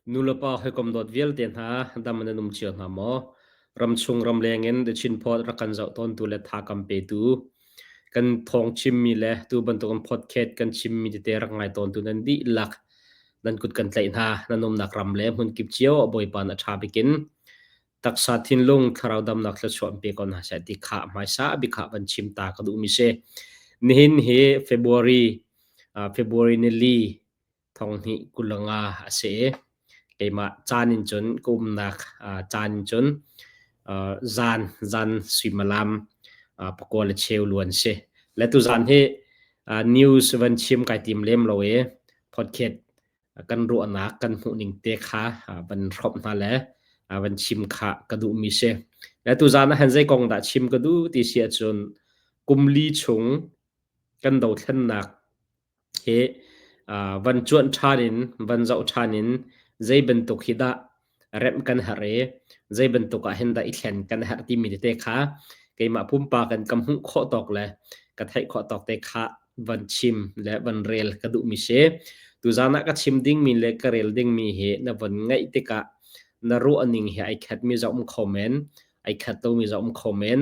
Nulepa hawikom dawt vialte hna dam nan um cio hna maw? Ramchung ramleng in The Chin Pod rak kan zoh tawntu le tha kam petu kan thawng chimmi le tu bantukin podcast kan chimmi tete rak ngai tawntu nan dihlak nan kut kan tlaih hna. Nan umnak ram le hmunkip cio ah Bawipa na ṭha bikin taksa thinlung thlarau damnak thluachuah in pe ko hna seh ti kha hmaisa bik ah van chim ta ka duhmi si. Nihin hi February February nili thonghnih 25 a si i keimah caan in cun ka umnak caan in cun zan zan suimilam pakua le cheu luan si. Le tuzan hi news van chim kai tim lem lo i podcast kan ruahnak kan hmuhning te kha van hrawmh hna le van chim kha ka duhmi si. Le tuzan ah han zei kong dah chim ka duh ti si ahcun kum li chung kan dothlennak hi van cuanh ṭhan in van zoh ṭhan in zei bantuk hi dah remh kan herh i zei bantuk ah hin dah i thlen kan herh timi tete kha keimah pumpak in ka hmuh khawh tawk le ka theih khawh tawk te kha van chim le van rel ka duhmi si. Tuzaan ah ka chim dingmi le ka rel dingmi hi na von ngaih tikah na ruahning hi ai khatmi zong um kho men, ai khat lomi zong um kho men.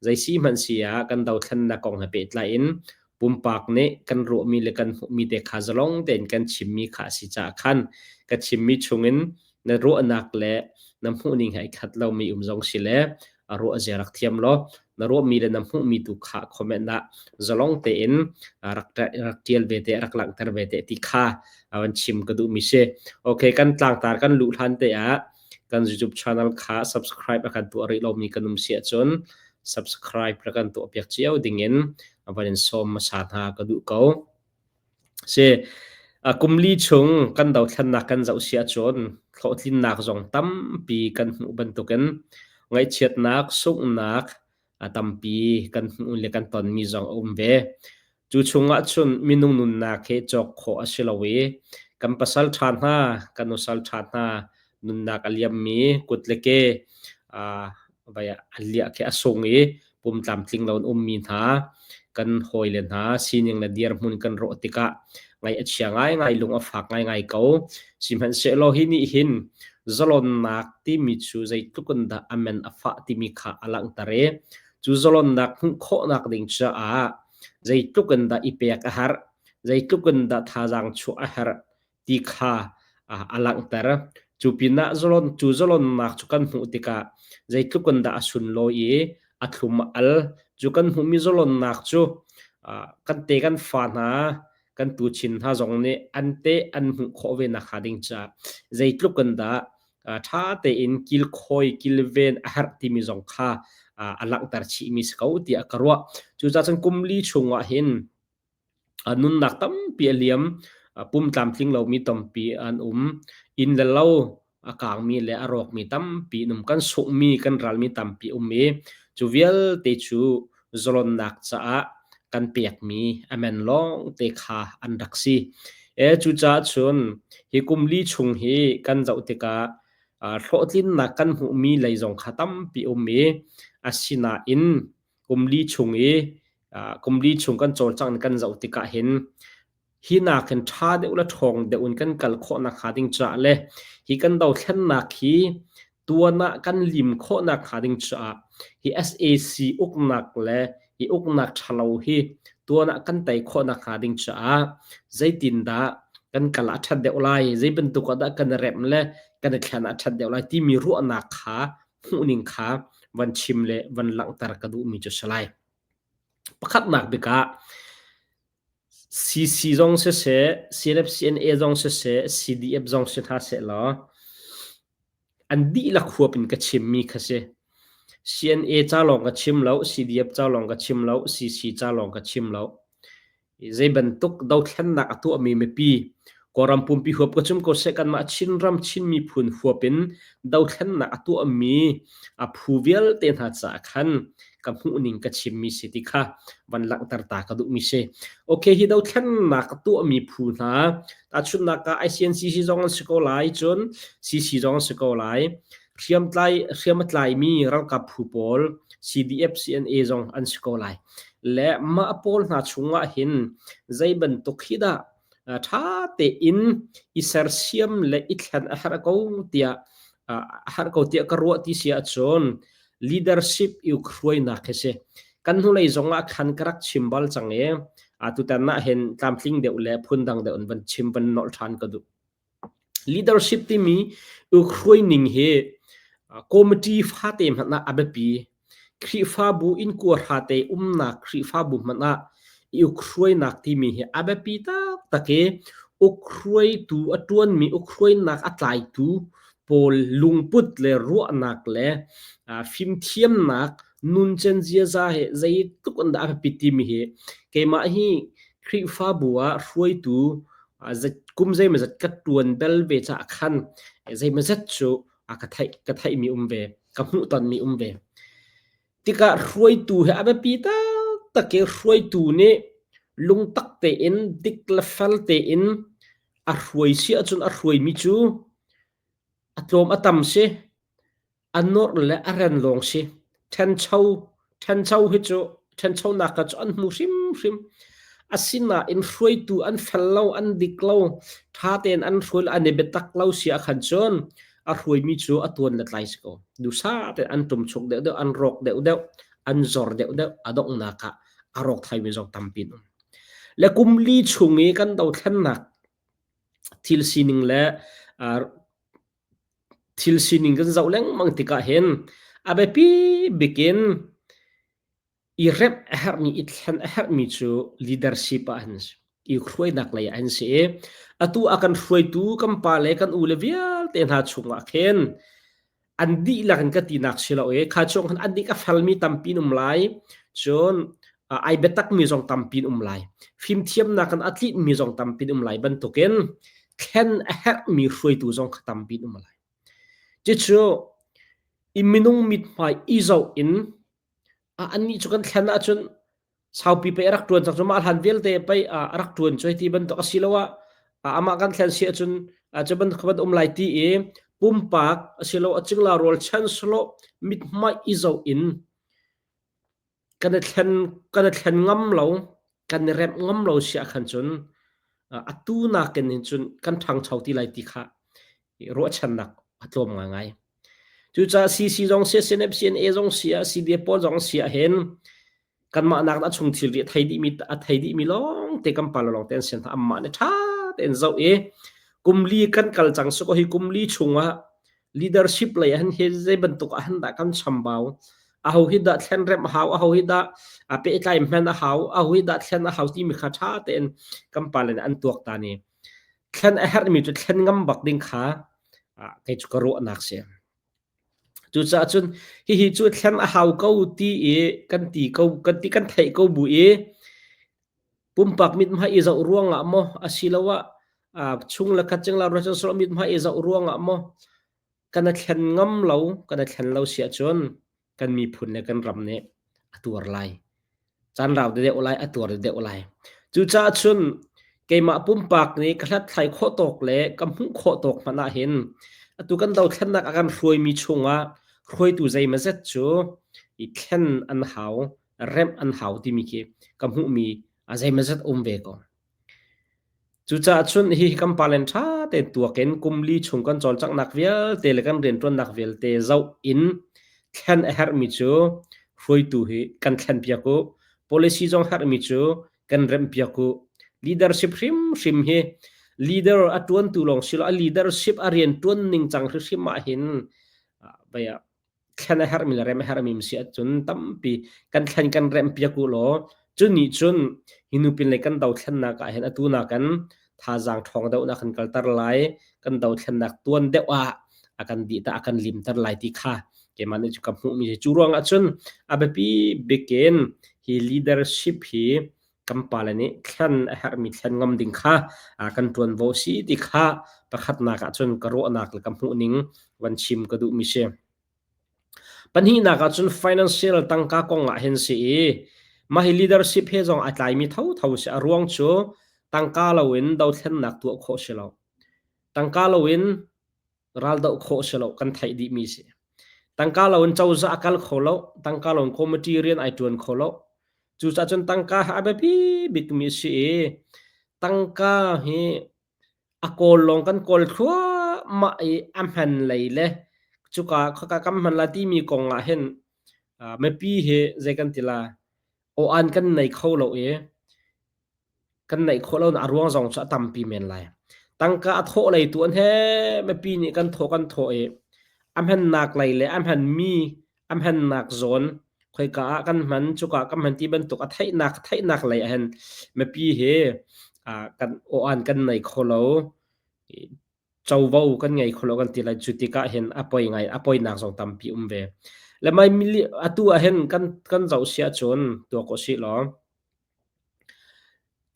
Zei si hmanh si ah kan dothlennak kong he pehtlai in pumpak nih kan ruahmi le kan hmuhmi te kha zalong tein kan chimmi kha a si caah khan ka chimmi chungin na ruahnak le na hmuhning he ai khat lomi um zong si le a ruah zia rak thiam law na ruahmi le na hmuhmi tu kha comment ah zalong tein rak rak tial ve te rak langhter ve te ti kha van chim ka duhmi si. Okay, kan tlangtar kan luh hlan te ah kan YouTube channel kha subscribe a kan tuah rih lomi kan um si ahcun subscribe rak kan tuah piak cio dingin van in sawm hmasa hna ka duh ko. Si kum li chung kan dothlennak kan zoh si ahcun hlawhtlinnak zong tampi kan hmuh bantukin ngaihchiatnak, sunghnak a tampi kan hmuh le kan tonmi zong a um ve. Cu chungah cun minung nunnak hi cawk khawh a si lo i kan pasal ṭha hna, kan nusal ṭha hna nunnak a liammi kut le ke vai ah an liah khi a sung i pum tlamtling lo in ummi hna kan hawile hna sining le dirhmun kan rawh tikah ngaih a chia ngaingai, lung a fak ngaingai ko. Sihmanhsehlaw hi nih hin zalonnak timi cu zeitluk in dah a men a fah timi kha a langhter i cu zalonnak hmuh khawhnak ding caah zeitluk in dah i pek a herh, zeitluk in dah thazaang chuah a herh ti kha a langhter. Cu pinah zalon cu zalonnak cu kan hmuh tikah zeitluk in dah a sunlawi i a thlum a al. Cu kan hmuhmi zalonnak cu kan te kan fa hna kan tuchin hna zong nih an te an hmuh khawh ve nak hnga ding caah zeitluk in dah ṭha tein kilkhawi kilven a herh timi zong kha a langhter chihmi si ko tiah ka ruah. Cucaah cun kum li chungah hin nunnak tampi a liam. Pum tlamtling lomi tampi an um. Inn le lo a kangmi le a rawkmi tampi an um. Kan sunghmi, kan ralmi tampi um i cu vialte cu zalonnak caah kan pekmi a men lawngte kha an rak si. E cucaah cun hi kum li chung hi kan zoh tikah hlawhtlinnak kan hmuhmi lei zong kha tampi um i asinain kum li chung i kum li chung kan cawlcangh kan zoh tikah hin hi nakin ṭha deuh le ṭhawng deuh in kan kal khawh nakhnga ding caah le hi kan dothlennak hi tuan ah kan lim khawh nakhnga ding caah hi SAC uknak le hi uknak ṭhalo hi tuan ah kan tei khawh nakhnga ding caah zeitindah kan kal a ṭhat deuh lai, zei bantuk ah dah kan i remh le kan i thlen a ṭhat deuh lai timi ruahnak kha hmuhning kha van chim le van langhter ka duhmi cu si lai. Pakhatnak bik ah CC zong siseh, CNF-CNA zong siseh, CDF zong si hna sehlaw an dihlak huap in ka chimmi kha si. CNA ca lawng ka chim lo, CDF ca lawng ka chim lo, CC ca lawng ka chim lo. Zei bantuk dothlennak a tuahmi mipi Kawlram pumpi huap ka chim ko seh kanmah Chinram Chin miphun huap in dothlennak a tuahmi a phu vialte hna caah khan ka hmuhning ka chimmi si ti kha van langhter ta ka duhmi si. Okay, hi dothlennak a tuahmi phu hna tahchunhnak ah ICNCC zong an si ko lai cun CC zong an si ko lai hriamtlai hriam a tlaimi ralkap phu pawl CDF CNA zong an si ko lai le mah pawl hna chungah hin zei bantuk hi dah. ṭha tein i sersiam le i thlen a herh ko tiah a herh ko tiah ka ruah ti si ahcun leadership i hruainak hi si. Kan hnulei zong ah khan ka rak chim bal cang i tutan ah hin tlamtling deuh le phundang deuh in van chim van nolh ṭhan ka duh. Leadership timi hruai ning hi committee fate hmanh ah a biapi. Khrihfabu inn kuahra te umnak Khrihfabu hmanh ah i ukhruainak timi hi a biapi taktak i ukhruaitu a ṭuanmi ukhruainak a tlaitu pawl lungput le ruahnak le fimthiamnak nuncen ziaza hi zeitluk in dah a biapit timi hi keimah hi Khrihfabu ah hruaitu kum zeimawzat ka ṭuan bel ve caah khan zeimawzat cu a ka theih ka theihmi um ve ka hmuhtonmi um ve. Tikah hruaitu hi a biapi taktak i hruaitu nih lungtak tein dik le fel tein a hruai si ahcun a hruaimi cu a tlawm a tam si a norh le a ren lawng si. Ṭhencho, ṭhencho hi cu ṭhenchonak kha cu an hmu hrimhrim. Asinain hruaitu an fel lo, an dik lo, ṭha tein an hruai an i biatak lo si ahkhan cun a hruaimi cu a tuan le tlai si ko. Duhsah tein an ṭumchuk deuhdeuh, an rawk deuhdeuh, an zor deuhdeuh, a donghnak ah a rawk thaimi zong tampi an um. Le kum li chung i kan dothlennak thil sining le Thil sining kan zoh lengmang tikah hin a biapi bik in i remh a herhmi, i thlen a herhmi cu leadership ah hin i hruainak lei ah hin si i atu a kan hruaitu kan pa le kan u le vialte hna chungah khin an dihlak in ka tinak si lo i kha chung khan an dik a felmi tampi um lai cun ai biatakmi zong tampi um lai fimthiamnak in a tlinmi zong tampi um lai bantukin thlen a herhmi hruaitu zong kha tampi um lai. Cucu i minung mithmai i zoh in annih cu kan thlen ahcun saupi pei a rak ṭuan cang cu mah hlan vialte pei a rak ṭuan cu ti bantuk asiloah amah kan thlen si ahcun cu bantuk kha um lai ti i pumpak asiloah cingla rual chan sawlawh mithmai i zoh in kan i thlen kan i thlen ngam lo kan i remh ngam lo si ahkhan cun atu nakin hin cun kan ṭhangcho ti lai ti kha ruahchannak a tlawm ngaingai. Cucaah CC zong si, CNF, CNA zong si ah, CDF pawl zong si ah hin kanmah nak a chung thil ri a thei dihmi a thei dihmi lawng te kan pa lawng te an si hna amah nih ṭha tein zoh i kum li kan kal cang su ko hi kum li chungah leadership lei ah hin hi zei bantuk ah hin dah kan chambau aho hi dah thlen remh a hau aho hi dah a pehtlai hman a hau aho hi dah thlen a hau timi kha ṭha tein kan pale nih an tuak ta ni thlen a herhmi cu thlen ngam bak ding kha kei cu ka ruahnak si. Cucaah cun hihi cu thlen a hau ko ti i kan ti ko kan ti kan theih ko bu i pumpak mithmai i zoh ruangah maw asiloah chung le khat cingla ruah mithmai i zoh ruangah maw kan i thlen ngam lo kan i thlen lo si ahcun kan miphun le kan ram nih a tuar lai. Caan rau deuh lai, a tuar deuh lai. Cucaah cun keimah pumpak nih ka hlathlai khawh tawk le ka hmuh khawh tawk hmanh ah hin atu kan dothlennak a kan hruaimi chungah hruaitu zeimazet cu i thlen an hau, remh an hau timi khi ka hmuhmi a zeimazet um ve ko. Cucaah cun hihi kan palen ṭha tein tuak in kum li chung kan cawlcanghnak vialte le kan rianṭuannak vialte zoh in thlen a herhmi cu hruaitu hi kan thlenpiak u. Policy zong herhmi cu kan remhpiak u. Leadership hrimhrim hi leader a ṭuantu lawng si lo, a leadership a rianṭuan ningcang hrimhrim ah hin thlen a herhmi le rem a herhmi si ahcun tampi kan thlen kan remh piak u law cu nih cun hi nupin le kan dothlennak ah hin atu nakin thazaang ṭhawng deuh nak kan kalter lai kan dothlennak tuan deuh ah a kan dih ta a kan limter lai ti kha keimah nih cu ka hmuhmi cu ruangah cun a biapi bik in hi leadership hi kan pale nih thlen a herhmi thlen ngam ding kha kan ṭuanvo si ti kha pakhatnak ah cun ka ruahnak le ka hmuhning van chim ka duhmi si. Pahnihnak ah cun financial tangka kong ah hin si i mah hi leadership he zong a tlaimi thotho si a ruang cu tangka loin dothlennak tuah khawh si lo. Tangka loin raldoh khawh si lo kan theih dihmi si. Tangka loin cozah a kal kho lo, tangka loin committee rian ai ṭuan kho lo. Cucaah cun tangka hi a biapi bikmi a si i. Tangka hi a kawl lawng kan kawl thluahmah i a hman lei le cuka khaka kan hman lai timi kong ah hin mipi hi zei kan ti la aw-an kan nei kho lo i kan neih khawh lonak a ruang zong cu a tampi men lai. Tangka a thawh lei tu an he mipi nih kan thawh kan thawh i a hmannak lei le a hmanmi a hmannak zawn khoika ah kan hman cuka kan hman ti bantuk a theihnak theihnak lei ah hin mipi hi kan aw-an kan nei kho lo covo kan ngei kho lo kan ti lai cu tikah hin a poi ngai a poinak zong tampi um ve le mai mili atu ah hin kan kan zoh sia cun tuak ko si law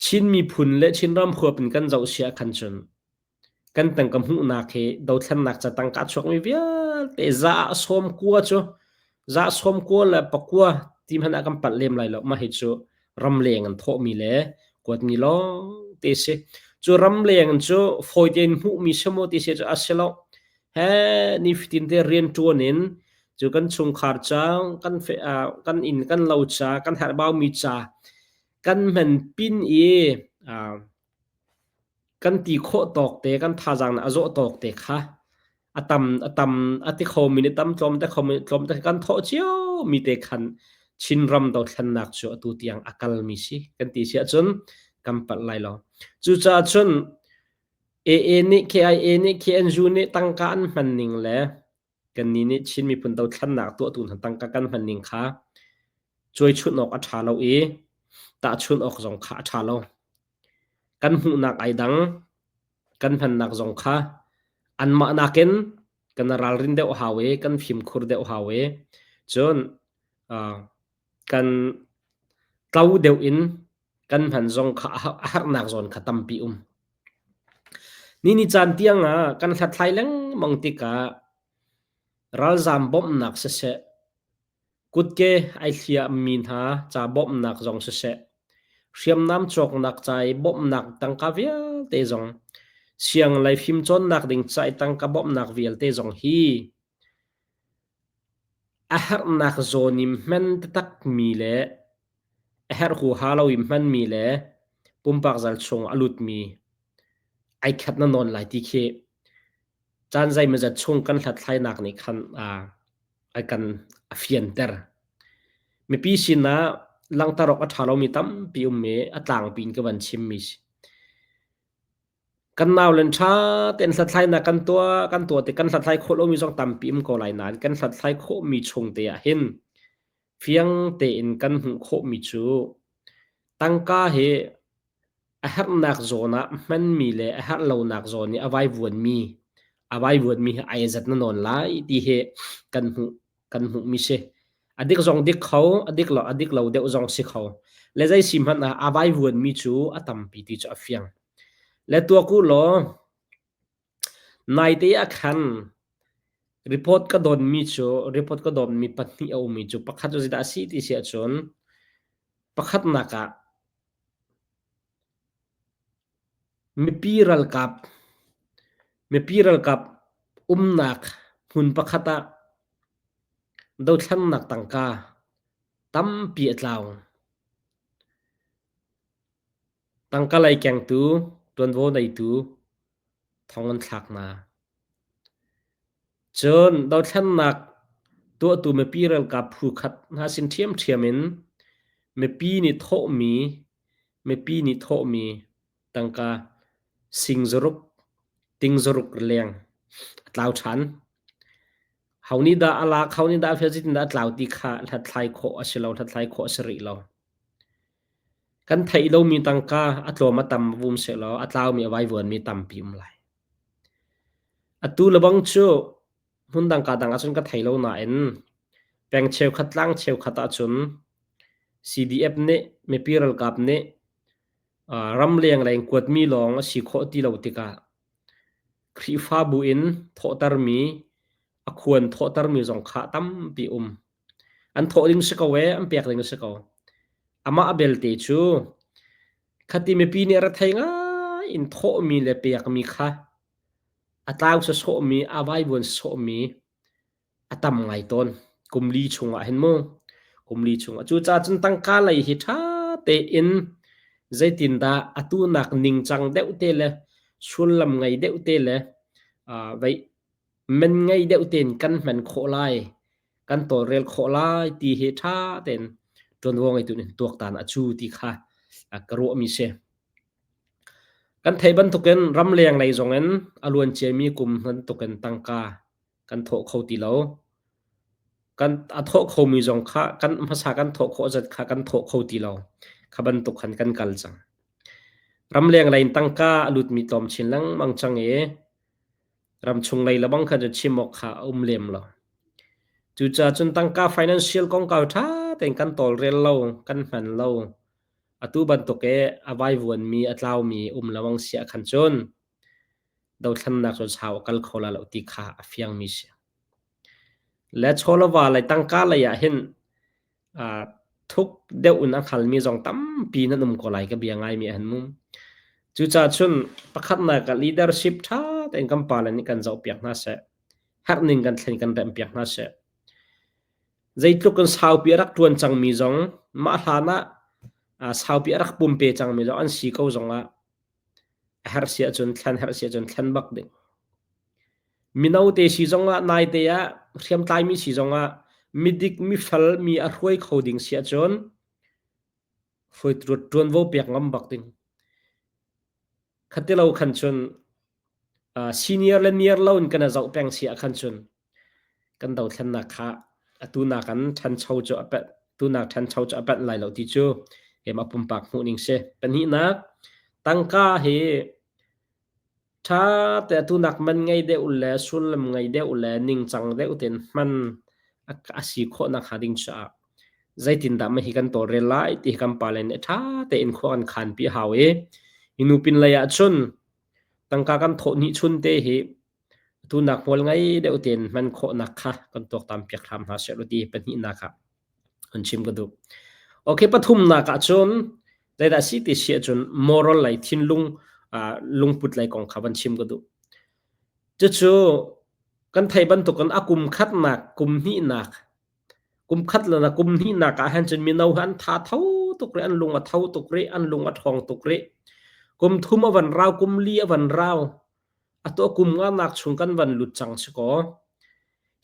Chin miphun le Chinram huap in kan zoh sia khan cun kan tangka hmuhnak hi dothlennak ca tangka a chuakmi vialte za ah sawm kua cu za sawm kua le pakua ti hmanh ah kan palh lem lai lo mah hi cu ramleng an thawhmi le kuatmi lawng te si cu ramleng cu fawi tein hmuhmi si maw ti si cu a si lo he nifatin te rian ṭuan in cu kan chungkhar ca kan fe kan inn kan lo ca kan herhbaumi ca kan hman pin i Kan ti khawh tawk te, kan thazaang nih a zawh tawk te kha a tam a tam a ti khomi nih tam tlawm te khomi nih tlawm te kan thawh ciomi te khan Chinram dothlennak cu atu tiang a kalmi si kan ti si ahcun kan palh lai lo. Cucaah cun AA nih KIA nih KNU nih tangka an hman ning le kannih nih Chin miphun dothlennak tuahtu hna tangka kan hman ning kha cuaichunh awk a ṭha lo i tahchunh awk zong kha a ṭha lo. Kan hmuhnak ai dang, kan hmannak zong kha anmah nakin kan ralrin deuh hau i kan fimkhur deuh hau i cun uh, kan tlo deuh in kan hman zong kha a harnak zawn kha tampi um. Ni ni caan tiang ah kan hlathlai lengmang tikah ralzaam bawmhnak siseh, kutke ai hliammi hna ca bawmhnak zong siseh, hriamnam cawknak ca i bawmhnak tangka vialte zong, sianglei fimcawnnak ding ca i tangka bawmhnak vialte zong hi A herhnak zawn i hman taktakmi le a herh huaha lo i hmanmi le pumpak zal chung a lutmi ai khat na nawn lai ti khi caan zeimawzat chung kan hlathlainak nih khan a kan a fianter. Mipi sinah langhter awk a ṭha lomi tampi um i a tlangpi in ka van chimmi si. Kan naule ṭha tein hlathlainak kan tuah kan tuah tik kan hlathlai khawh lomi zong tampi um ko lai nain kan hlathlai khawhmi chung te ah hin fiang tein kan hmuh khawhmi cu tangka hi a herhnak zawn ah hmanmi le a herh lonak zawn i a vaivuanmi a vaivuanmi hi ai zat na nawn lai ti hi kan hmuh kan hmuhmi si. A dik zong dik kho, a dik lo a dik lo deuh zong si kho. Le zei si hmanh ah a vaivuanmi cu a tampi ti cu a fiang. Le tuak u law naite ah khan report ka donmi cu report ka donmi pahnih a ummi cu pakhat cu zeidah a si ti si ahcun pakhatnak ah mipi ralkap mipi ralkap umnak hmun pakhat ah dothlennak tangka tampi a tlau. Tangka lei kengtu, ṭuanvo neitu thong an thlak hna. Cun dothlennak tuahtu mipi ralkap phu khat hna sin ṭhiamṭhiam in mipi nih thawhmi mipi nih thawhmi tangka sing zaruk, ting zaruk leng a tlau ṭhan. Ho nih dah a lak, ho nih dah a fel, zeitindah a tlau ti kha hlathlai khawh a si lo, hlathlai khawh a si rih lo. Kan theih lomi tangka a tlawm a tam vum sehlaw a tlaumi a vaivuanmi tampi um lai. Atu lebang cu hmundang ka dang ahcun ka thei lo nain peng cheukhat tlang cheukhat ahcun CDF nih mipi ralkap nih ramleng lei in kuatmi lawng a si khawh ti lo tikah Khrihfabu in thawhtermi a khuan thawhtermi zong kha tampi um. An thawh ding si ko ee, an pek ding si ko. Amah belte cu khati mipi nih rethei ngai in thawhmi le pekmi kha a tlau sawsawhmi, a vaivuan sawsawhmi a tam ngai tawn. Kum li chungah hin mu. Kum li chungah. Cucaah cun tangka lei hi ṭha tein. Zeitindah atu nak ningcang deuh te le sullam ngei deuh te le vei men ngei deuh tein kan hman khawh lai, kan tawlrel khawh lai ti hi ṭha tein ṭuanvo ngeitu nih tuaktan a cu ti kha ka ruahmi si. Kan theih bantukin ramleng lei zongin a luan ciami kum bantukin tangka kan thawh kho ti lo. Kan a thawh khomi zong kha kan hmasa kan thawh khawh zat kha kan thawh kho ti lo. Kha bantuk khan kan kal cang. Ramleng lei in tangka a lutmi tlawm chin lengmang cang i ramchung lei lebang kha cu chim awk kha a um lem lo. Cucaah cun tangka financial kongkau ṭha tein kan tawlrel lo, kan hman lo. Atu bantuk i a vaivuanmi, a tlaumi um lengmang si ahkhan cun dothlennak cu sau a kal kho lai lo ti kha a fiangmi si. Le chawlava lei tangka lei ah hin thuk deuh in a hngalmi zong tampi nan um ko lai ka bia ngaimi han mu. Cucaah cun pakhatnak ah leadership ṭha tein kan pale nih kan zohpiak hna seh. Herhning kan thlen kan remhpiak hna seh. Zeitluk in saupi a rak ṭuan cangmi zong mah hlan ah saupi a rak pumpe cangmi zong an si ko zongah a herh si ahcun thlen herh si ahcun thlen bak ding. Mino te si zongah naite ah hriamtlaimi si zongah midik mifel mi a hruai kho ding si ahcun hruai ṭuanvo pek ngam bak ding. Khatilo khan cun senior le near lo in kan i zoh peng si ahkhan cun kan dothlennak kha atu nak an ṭhancho cu a pet tunak ṭhancho cu a pet lai lo ti cu keimah pumpak hmuhning si. Pahnihnak, tangka hi ṭha te atu nak man ngei deuh le sullam ngei deuh le ningcang deuh tein hman a si khawh nakhnga ding caah zeitindah mah hi kan tawlrel lai ti hi kan pale nih ṭha tein khua kan khanpi a hau i hi nu pin lei ah cun tangka kan thawh hnih chun te hi atu nak hmual ngei deuh tein hman khawhnak kha kan tuaktan piak hram hna seh ti pahnihnak ah an chim ka duh. Okay, pathumnak ah cun zeidah si ti si ahcun moral lei thinlung lungput lei kong kha van chim ka duh. Cucu kan thei bantukin a kum khatnak, kum hnihnak, kum khat le na kum hnihnak ah hin cun mino hi an tha tho tuk rih, an lung a tho tuk rih, an lung a ṭhawng tuk rih. Kum thum a van rau, kum li a van rau. Atu a kum nganak chung kan van lut cang si kaw.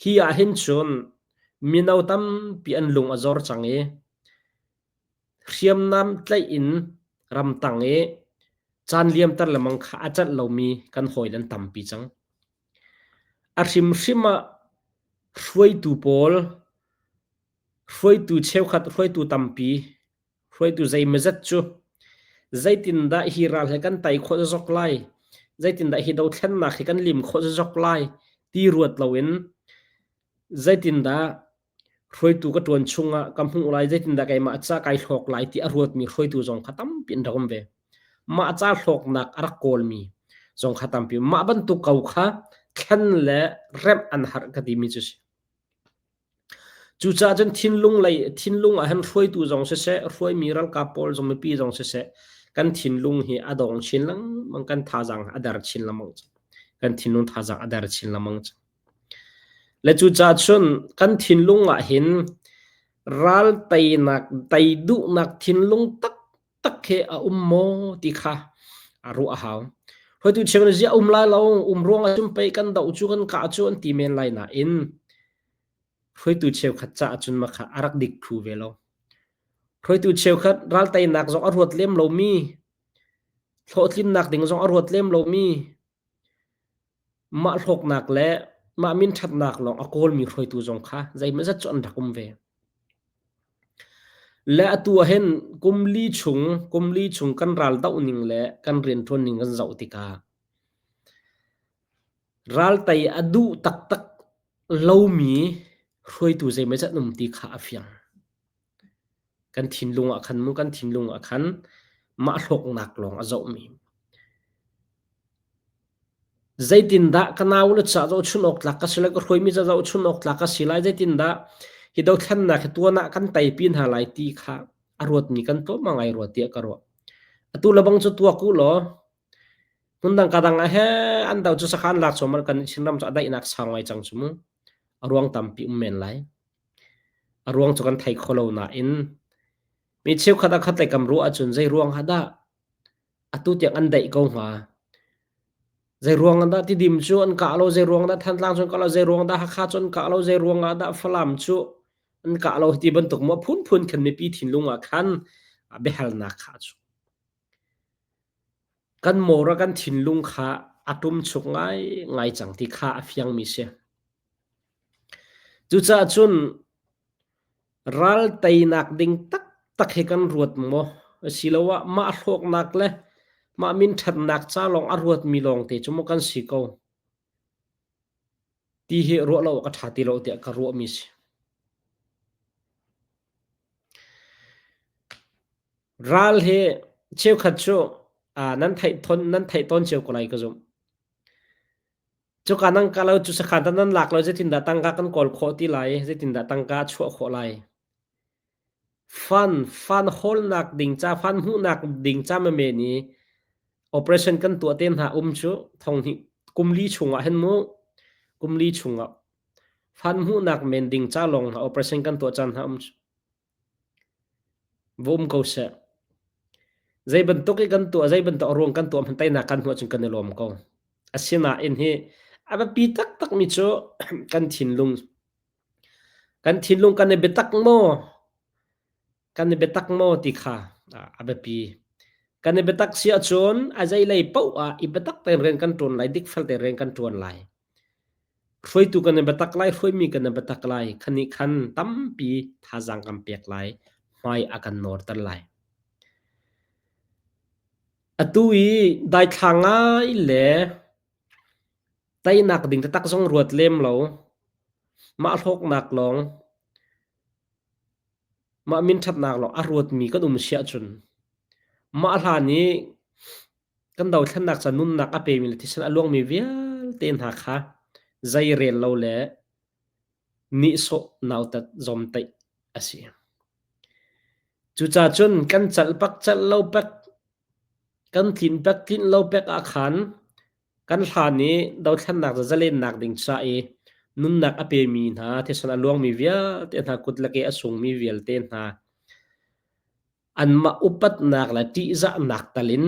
Hi ah hin cun mino tampi an lung a zor cang i hriamnam tlaih in ramtang i caan liamter lengmang kha a celh lomi kan hawile an tampi cang. A hrimhrim ah hruaitu pawl, hruaitu cheukhat, hruaitu tampi, hruaitu zeimawzat cu zeitindah hi ral hi kan tei khawh zok lai, zeitindah hi dothlennak hi kan lim khawh zok lai ti ruat loin zeitindah hruaitu ka ṭuan chungah ka hmuh lai, zeitindah keimah ca kai hlawk lai ti a ruatmi hruaitu zong kha tampi an rak um ve. Mah ca hlawknak a rak kawlmi zong kha tampi. Mah bantuk ko kha thlen le remh an harh ka timi cu si. Cucaah cun thinlung lei thinlung ah hin hruaitu zong siseh, hruaimi ralkap pawl zong mipi zong siseh, kan thinlung hi a dong chin lengmang, kan thazaang a der chin lengmang cang. Kan thinlung thazaang a der chin lengmang cang. Le cucaah cun kan thinlung ah hin ral teinak, tei duhnak thinlung taktak he a um maw ti kha a ruah a hau. Hruaitu cheu nih ziah um lai lo, um ruang ah cun pei kan doh cu kan kah cu an ti men lai nain hruaitu cheukhat caah cun mah kha a rak dik thlu ve lo. Hruaitu cheukhat ral teinak zong a ruat lem lomi, hlawhtlinnak ding zong a ruat lem lomi, Mah hlawknak le mah minṭhatnak lawng a kawlmi hruaitu zong kha zeimawzat cu an rak um ve. Le atu ah hin kum li chung kan ral doh ning le kan rianṭuan ning kan zoh tikah ral tei a duh taktak lomi hruaitu zeimawzat an um ti kha a fiang. Kan thinlung ah khan mu kan thinlung ah khan mah hlawknak lawng a zohmi. Zeitindah ka nau le ca zohchun awk tlak ka si lai, ka hruaimi ca zohchun awk tlak ka si lai, zeitindah hi dothlennak hi tuan ah kan teipi hna lai ti kha a ruatmi kan tlawm ngai rua tiah ka ruah. Atu lebang cu tuak u law hmundang ka dang ah he an do cu sakhan lak chuahmah kan Chinram cu a daihnak sau ngai cang cu mu. A ruang tampi um men lai. A ruang cu kan thei kho lo nain mi cheukhat ah khat lei kam ruah ahcun zei ruang ah dah? Atu tiang an daih ko hnga. Zei ruang ah dah Tidim cu an kah lo, zei ruang dah Thantlang cu an kah lo, zei ruang dah Hakha cu an kah lo, zei ruang ah dah Falam cu an kah lo ti bantuk maw phunphun khan mipi thinlung ah khan biahalnak kha cu. Kan mawra kan thinlung kha a ṭumchuk ngaingai cang ti kha a fiangmi si. Cucaah cun ral teinak ding taktak hi kan ruat maw? Asiloah mah hlawknak le mah minṭhatnak ca lawng a ruatmi lawngte cu maw kan si ko? Ti hi ruah lo awk a ṭha ti lo tiah ka ruahmi si. Ral hi cheukhat cu nan theih thon nan theih tawn cio ko lai ka zumh. Cuka nan kah lo cu sakhan tan nan lak lo zeitindah tangka kan kawl khawh ti lai zeitindah tangka a chuah khawh lai. Fund fund hawlnak ding ca fund hmuhnak ding ca men i operation kan tuah te hna um cu thong hnih kum li chungah hin mu kum li chungah fund hmuhnak men ding ca lawng hna operation kan tuah caan hna um cu. Va um ko seh. Zei bantuk i kan tuah, zei bantuk a ruang kan tuah hmanh teinak kan hmuh ahcun kan i lawm ko. Asinain hi a biapi taktakmi cu kan thinlung kan thinlung kan i biatak maw? Kan i biatak maw ti kha a biapi. Kan i biatak si ahcun a zeilei paoh ah i biatak tein rian kan ṭuan lai, dikfel tein rian kan ṭuan lai. Hruaitu kan i biatak lai, hruaimi kan i biatak lai. Khanih khan tampi thazaang kan pek lai, hmai a kan nawrter lai. Atu i daithla ngai le teinak ding taktak zong ruat lem lo, mah hlawknak lawng, mah minṭhatnak lawng a ruatmi kan um si ahcun mah hlan i kan dothlennak ca nunnak a pemi le thisen a luangmi vialte hna kha zei rel lo le nihsawh nautat zawmtaih a si. Cucaah cun kan calh pak calh lo pek, kan tlin pek tlinh lo pek ah khan kan hlan i dothlennak le zalennak ding ca i nunnak a pemi hna, thisen a luangmi vialte hna, kut le ke a sungmi vialte hna anmah upatnak le ṭihzahnak tal in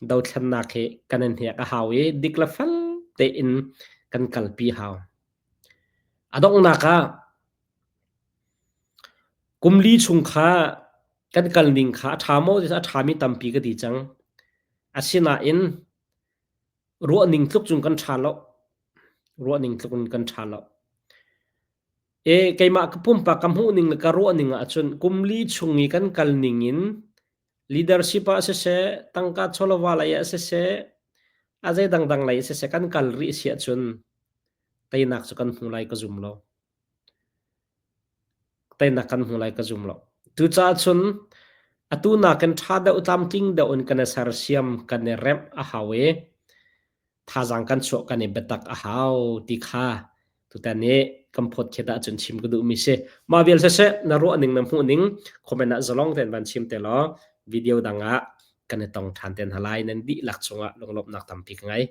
dothlennak hi kan in hnek a hau i dik le fel tein kan kalpi hau. A donghnak ah kum li chung kha kan kal ning kha a ṭha maw ti a ṭhami tampi ka ti cang. Asinain ruahning tluk cun kan ṭha lo. Ruahning tluk in kan ṭha lo. E keimah ka pumpak ka hmuh ning le ka ruah ning ahcun kum li chung i kan kal ning in leadership ah siseh, tangka chawlava lei ah siseh, a zei dangdang lei siseh kan kal rih si ahcun teinak cu kan hmu lai ka zum lo. Teinak kan hmu lai ka zum lo. Cucaah cun atu nakin ṭha deuh tlamtling deuh in kan i sersiam, kan i remh a hau i thazaang kan chuah kan i biatak a hau ti kha tutan i kan podcast ahcun chim ka duhmi si. Mah vial siseh na ruah ning na hmuh ning comment ah zalong tein van chim te law video dang ah kan i tong ṭhan te hna lai. Nan dihlak cungah lunglawmhnak tampi ka ngei.